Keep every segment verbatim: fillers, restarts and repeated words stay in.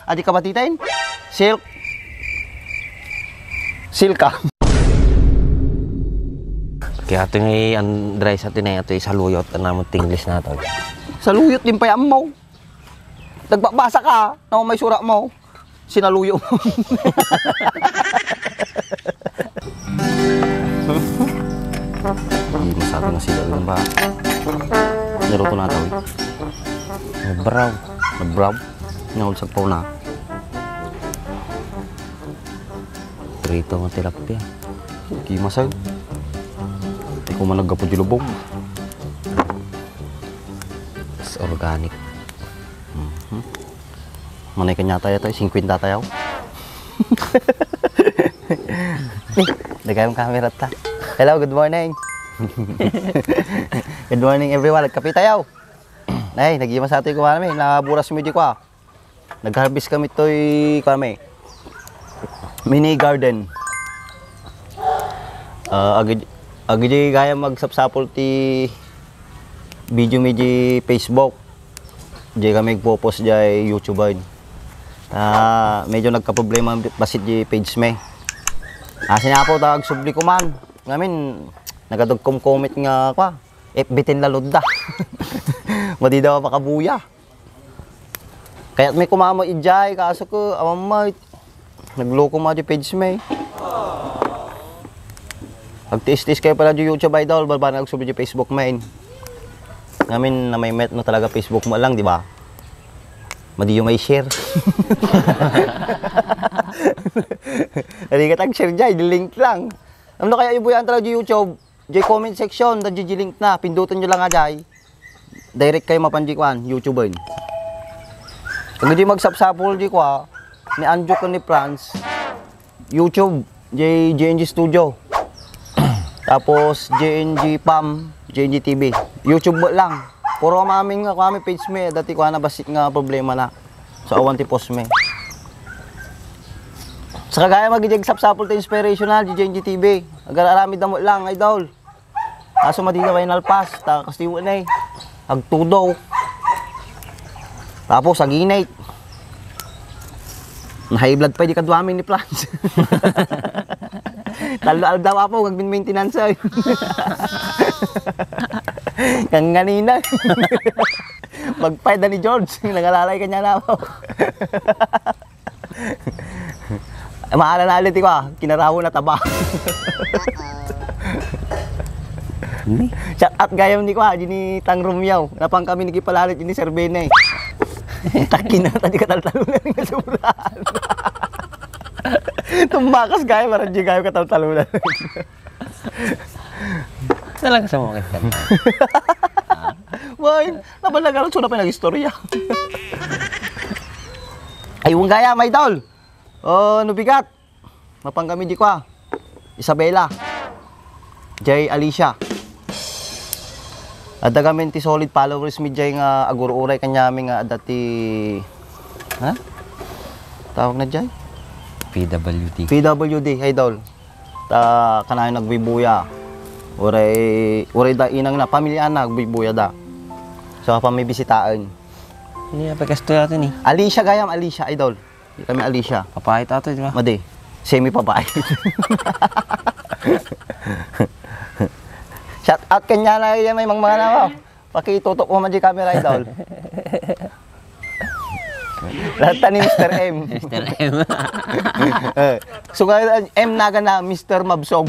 Adi ka batiten? Silk. Silka. Kaya ito nga Andres at inay ito isaluyot na mo English na to. Saluyot din pay ammo. Nagbabasa ka, na may sura mo. Sinaluyo mo. Hindi masabi na sila rin ba? Naruto na daw eh. Nabraw. Nabraw. Naulsag pa una. Prito nga tilapia. Kimasag. Di ko man naggapo di lubong. It's organic. Mhm. Manay kanya tayo tayo, singkwenta tayo. Dagayong camera ta. Hello, good morning. Good morning everyone. Nagkape tayo. Ay, nagima sa ato yung kumana mi. Naburas mo di ko ah. Nag-harvest kami toy kami. Mini garden. Ah, agi, agi di gayam magsapsapul ti video mi di Facebook. Di kami nagpo-post di YouTube ay. Ah, medyo nagkaproblema basit di page mi. Asin apo ta agsubli ko man. Ngamin, nagadagkom comment nga kwa. F B ten lalod da. Madi daw makabuya. Kayat mi kumama ijay, kaso ko, awan may, nagloko ma di page mi. Agtiis-tiis kayo pala di YouTube Idol, baba na agsubli di Facebook main. Ngamin na may met no talaga Facebook mo lang, di ba? Madiyo may share. Hindi ka tag-share jay, di link lang. Ano kaya ibuyan talaga di YouTube? Jay comment section, da jay link na, pindutan nyo lang nga jay. Direct kayo mapan di kwan, YouTube yun. Kung di magsapsapul di kwa, ni Anjo ko ni Franz, YouTube, J N G Studio. Tapos J N G Pam, J N G T V. YouTube mo lang. Puro kami nga kami page me, dati ko na basit nga problema na. So awan ti post me. Sa kagaya magidig sapsapul ti inspirational, J N G T V. Agar-aramid mo lang, idol. Aso madi na nalpas, ta kastiwa na eh. Agtudo. Tapos aginay. Na-high blood pa di kaduami ni Franz. Talo aldaw apo, gagmin maintenance ay. Kangganina. Magpayda ni George, nangalalay kanya na ako. Maala na alit ko ah, kinaraho na taba. Ni? Shout out gayam ni kwa, di ni Tang Romeo. Napang kami nagipalalit ni Sir Bene. Takin na, tadi ka taltalo na rin nga sobraan. Tumbakas gayam, maradyo gayam ka taltalo na. Talaga sa mga kanta. Why? Napalagarot so na pa nag-istorya. Ay, wang gayam, idol. Oh, ano bigat? Mapang kami di kwa. Isabela. Jay Alicia. Adda kami ti solid followers mi jay nga agur-uray kanyami nga adda ti, ha? Tawag na jay? P W D. P W D, idol. Ta kanayon nagbibuya. Uray, uray da inang na, pamilya na, nagbibuya da. So, pamibisitaan. Hindi, pagkasto natin eh. Alicia gayam, Alicia, idol. Di kami Alicia. Papait ato, di ba? Madi. Semi papait. Shout out kanya na yan, may mga mga na. Pakitutok mo man di camera, idol. Lahat ta ni Mister M. Mister M. Eh, so ngayon, ang M naga na, Mister Mabsog.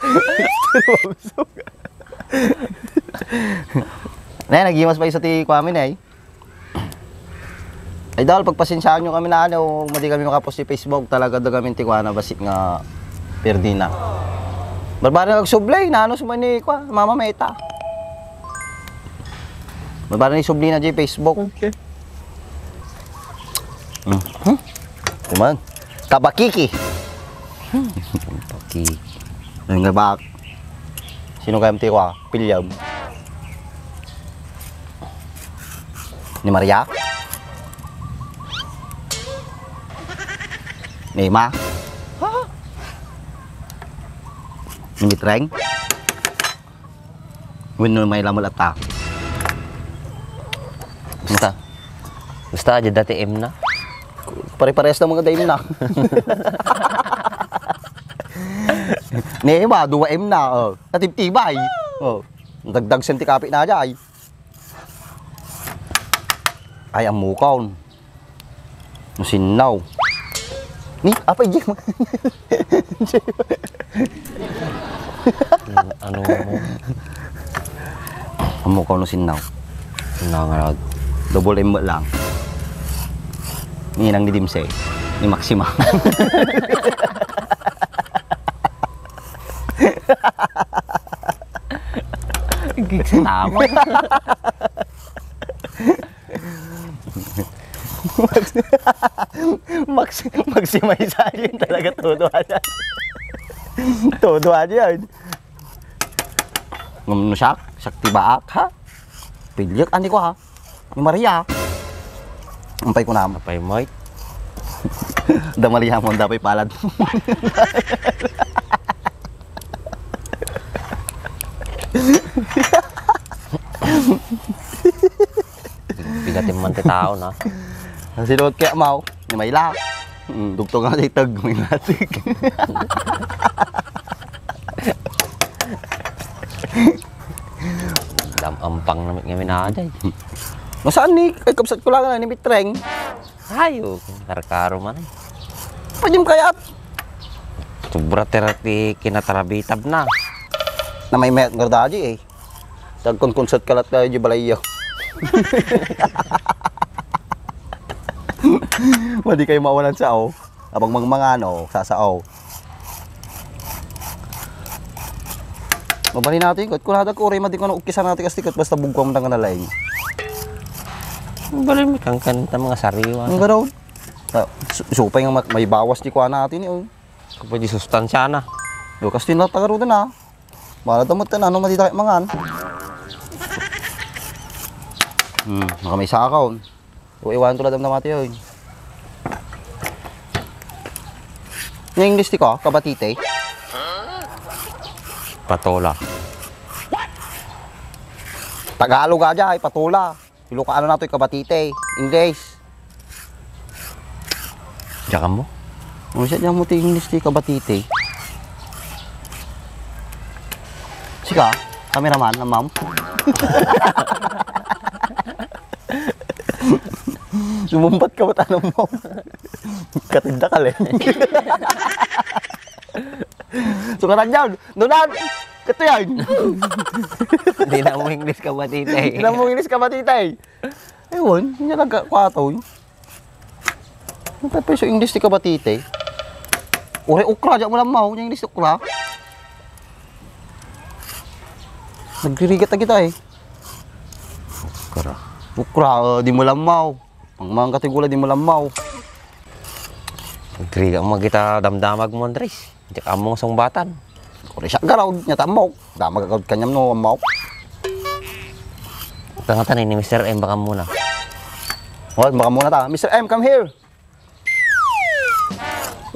Mister Mabsog. Na, nagimas pa isa ti kuamin eh. Idol, pagpasensyaan nyo kami na ano, madi kami makapost sa Facebook, talaga da kami ti kuana, basik nga perdina. Barbara nagsublay, nano sumay ni kua, Mama Meta. Barbara ni subli na di Facebook. Okay. Hmm. Hmm? Kuman. Kabakiki. Kabakiki. Ayun nga bak. Sino kaya ti kua? Pilyam. Ni Maria? Ni Ima? Ni Mitreng? Wenno may lamel atta? Basta. Basta, adda dati M na. Pare-pares na mga da M na. Ni Emma, dua M na. Oh. Natibtibay. Oh. Dagdag senti kapi na jay. Ay, ammokon. Masinnaw. Ni, apa, Jim? Ano mo? Ammokon no sinnaw. Sinnaw nga rag. Double M lang. Ninang ni Dimsey. Ni Maxima. Gigsa na ako. Max-, maximize yun talaga, todo yan. Todo yan. Ngem no siak, siak ti baak, ha? Pilyek, ani ko, ha? Ni Maria. Ampay ko naman. Apay, Mike. Damalihan mo, dapay palad. Bigatin man ti tao na. Ang sinuot kaya, Mau, ni Mayla. Mm, dugtong nga sa itag, may natik. Dam-, ampang na nga minajay. Masaan ni, ay, kabsat ko lang na ni Mitreng. Ayo, karkaro man eh. Pwede mo kaya? Sobra tira ti kinatarabitab na. Na may mayat nga daji eh. Tagkunkonsert ka lahat kayo di balayyo. Madi kayo mawalan sa aw. Abang mangmangano, sasao. Mabali natin, kot kunada ko, uri, madi ko na ukisan natin, kastikot, basta bugkong mo tanggal na laing. Bali, may kangkan ta mga sariwa. Ang garaw. Ah, su-, supay nga mat-, may bawas di kuha natin, eh, oh. Kapag di sustansya na. Yo, kasi tinatagaro din, ah. Bahala ta mo, ano, madi tayo mangan. Hmm, baka may sakaw. O, iwan to lang damdamati yun. Nga English ti ko, kabatite. Patola. Tagalog aja, ay patola. Ilocano na to, kabatite. English. Diyan mo? O, siya diyan mo ti English ti kabatite. Sika, cameraman, ma'am. Sumumbat ka ba tanong mo? Katinda ka, le. Sukatan dyan. Doon na. Kato yan. Hindi na mo English ka matitay. Hindi na mo English ka matitay. Ayun, hindi na nagkakwatoy. Ang pepeso English ti kabatite. Ure okra, diyan mo lang mau. Yung English okra. Nagririgat na kita eh. Okra. Okra, uh, di mo lamaw. Pangmangga ti gula, di mo lamaw. Nagriga mo kita damdamag mo, Andres. Diyak among sungbatan. Kuri siya garaw, niya tamok. Damag agad kanyam no, amok. Tangatan ni Mister M, baka muna. What? Baka muna ta. Mister M, come here.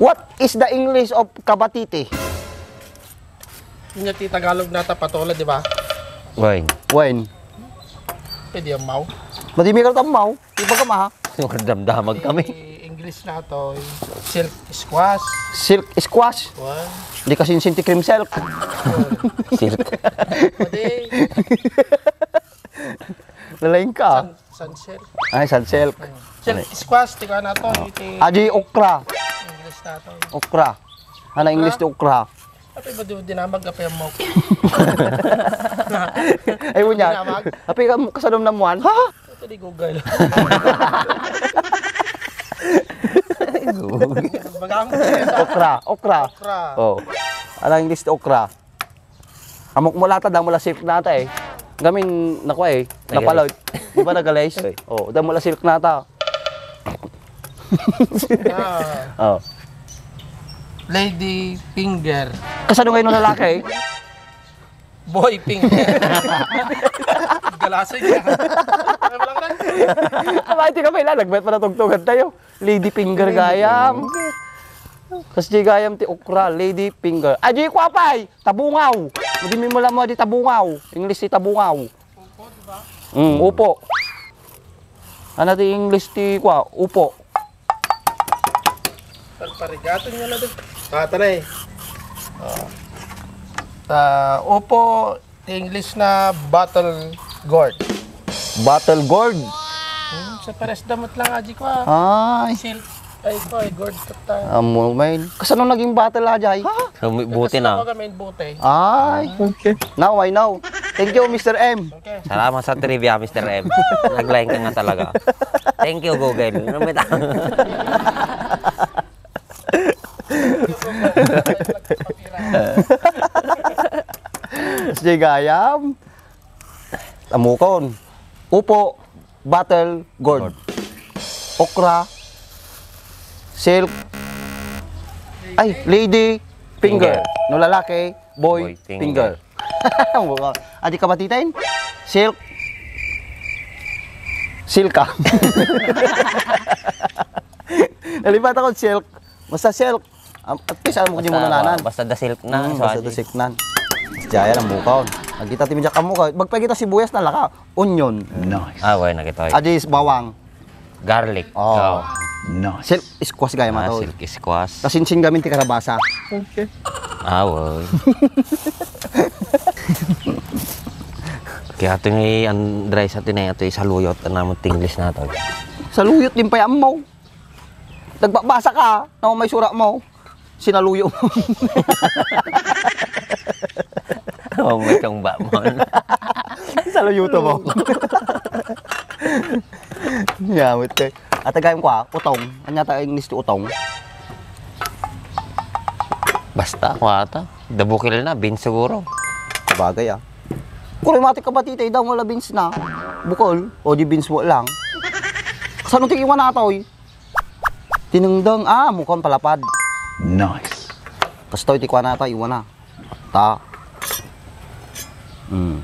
What is the English of kabatite? Nya ti Tagalog na ta patola, di ba? Wine. Wine. Pwede ang mau. Madimi ka tamaw. Iba ka ma. Damdamag kami. Ti English na to, silk squash. Silk squash. Wine. Di kasi yung sinti cream silk. Silk. Pwede. Nalain ka. San-, sunsilk. Ay, sunsilk. Silk squash, ti kuan na to, iti Aji okra. English na to. Okra. Ano English ti okra? Api ba di, dinamag ka pa yung mok? Ay, mo niya. Dinamag? Api ka, kasadom na muan? Ha? Ito di Google. Baga mo. Okra, okra. Okra. Oh. Ano English ti okra? Amok mo lata, damo la silk nata eh. Gamin, naku eh, napaloy. Di ba nagalis? Ay. Oh, damo la silk nata. Ah. Oh. Lady finger. Kasano ngayon ng lalaki eh? Boy finger. Galasay niya. Ano lang rin? Abay, di ka may lalagbat para tugtugan tayo. Lady finger gayam. Kas di gayam ti okra, lady finger. Ay, di ko apay! Tabungaw! Hindi mo lang mo di tabungaw. English ti tabungaw. Upo, di ba? Mm, upo. Ano ti English ti kua? Upo. Parigaton nga na din. Ah, tanay. Ah. Ta, upo, ti English na bottle gourd. Bottle gourd? Hmm, sa pares damot lang, aji ko, ah. Ay. Silk. Ay, ko, ay, gourd ka ta. Amo, man. Kasano naging bottle, ajay? Ha? Kami, buti na. Kasano kami, buti? Ay. Okay. Now I know. Thank you, Mister M. Okay. Salamat sa trivia, Mister M. Naglain ka nga talaga. Thank you, Google. Ano may ta- Sige, gayam. Amukon. Upo, bottle, gourd. Gourd. Okra, silk. Ay, lady finger. Finger. No lalaki, boy, boy finger. Finger. Adi ka matiten? Silk. Silk ka. Nalipat ako, silk. Basta silk. Am-, at least, alam mo kung di mo Basta, nananan. Basta da silk na, Mm, so, basta adi. Da silk nan. Jaya lang bukaw. Nagkita ti media kamu ka. Magpagita sibuyas na laka. Onion. Nice. Ah, way, nakita ko. Adi is bawang. Garlic. Oh. Oh. Nice. Silk squash gaya Ah, mato. Silk squash. Kasinsin gamin ti karabasa. Okay. Ah, way. Kaya ito nga, Andres, ito na ito, isaluyot, ang naman English na ito. Saluyot din pa yan mo. Nagbabasa ka, na may sura mo. Sinaluyo mo. Oh, may tungba mo. Saluyuto mo. Yawit kay. At tagayam ko, ah, utong. Anya ta English ti utong? Basta, kuwata. Dabukil na, beans siguro. Sabagay, ah. Kuri mati ka ba, tita, daw wala beans na? Bukol. O di beans mo lang. Kasano ti iwan natoy? Tinengdeng. Ah, mukon palapad. Nice. Kastoy ti kuana ta, iwana. Ta. Hmm.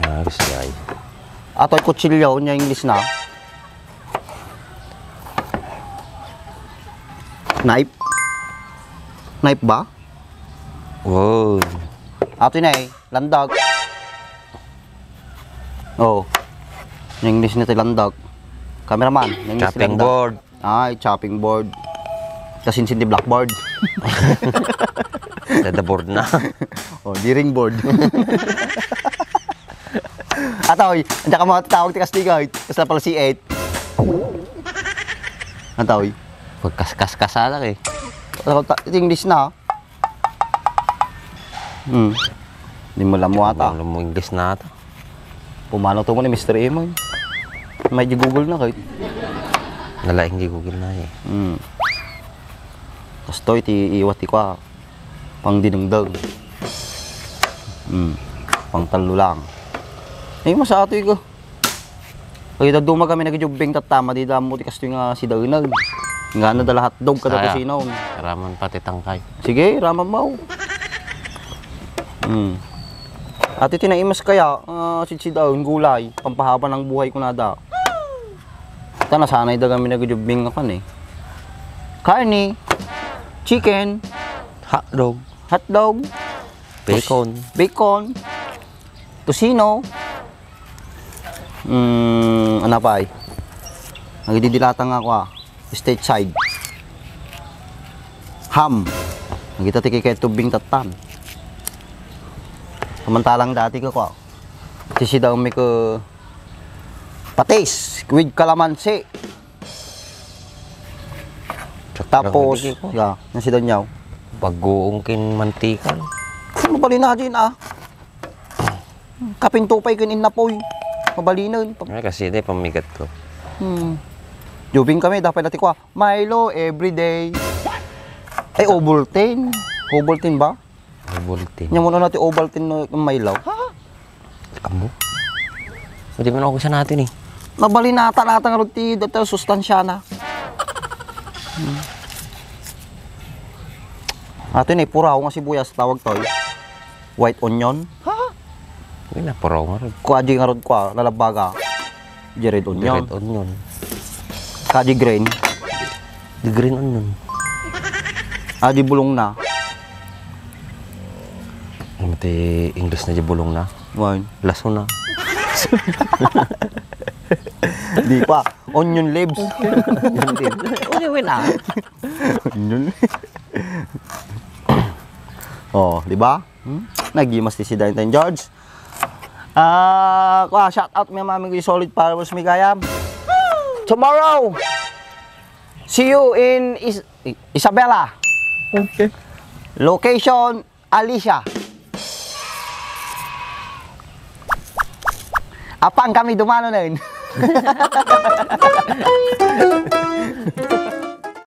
Ah, gusto ay. Atoy kutsilyo, nya English na. Knife? Knife ba? Wow. Atoy na eh. Landag. Oh. English na ti landag. Cameraman, English ti Chopping landag. Board. Ay, chopping board. Kasinsin ti blackboard. Dada board na. Oh, diring board. Ataw, anya ka mga tawag ti Kastigoy. Kasla pala si eight. Ataw. Pagkaskas-kasa lang eh. Ano ta-, English na. Hmm. Di mo alam mo ata. Alam mo English na ata. Pumano to mo ni Mister Imoy? May di Google na kahit. Nalaing di Google na eh. Hmm. Kastoy ti iwat ti kwa. Pang dinengdeng. Hmm. Pang tallo lang. Ay, masatoy ko. Pagita duma kami nagjubbing tattama, di damo ti kastoy nga sidaenag. Nga na dala hotdog kada Saya. Kusina, on. Raman pati tangkay. Sige, raman mo. Hmm. Ati tinaimas kaya, ah, sidsidaen, gulay, pampahaba ng buhay ko nada. Ita nasanay da kami nagjubbing nga kan eh. Karne, chicken, Hotdog. Hotdog, Bacon. Bacon, tocino, Mm, ano pa ay? Nagdidilata nga ako, ah. State side. Ham. Nagita ti kikay tubing tattan. Samantalang dati ko, ko. Sisidaw mi ko patis with kalamansi. Tapos, Sakto, ya, nasidaw niyaw. Bagoong kin mantika. Ano ba rin natin, ah? Kapinto pa'y kin innapoy. Mabalinen. Ay, kasi di, pamigat ko. Hmm. Jubing kami, dapat dati ko, ah, Milo everyday. Ay, Ovaltine. Ovaltine ba? Ovaltine. Nya mo na natin Ovaltine no Milo. Ha? Amo? Pwede mo na ako sa natin eh. Mabalinata-nata nga rod ti data sustansya na. Hmm. Ato ni puraw nga sibuyas tawag to, eh. White onion. Ha? Hindi na, puraw nga rin. Kua di nga rod kua, lalabaga. Di red Di onion. Red onion. Ka di green. Di green onion. Ah, di bulong na. Ano ti English na di bulong na? Wine. Laso na. Di pa. Onion leaves. Onion leaves. Onion leaves, ah. Onion leaves. Oh, di ba? Hmm? Nagimas ti si Dantay George. Ah, kwa, shout out mi, mami, solid followers mi gayam. Tomorrow, see you in Is-, I-, Isabela. Okay. Location, Alicia. Apang kami dumano na yun.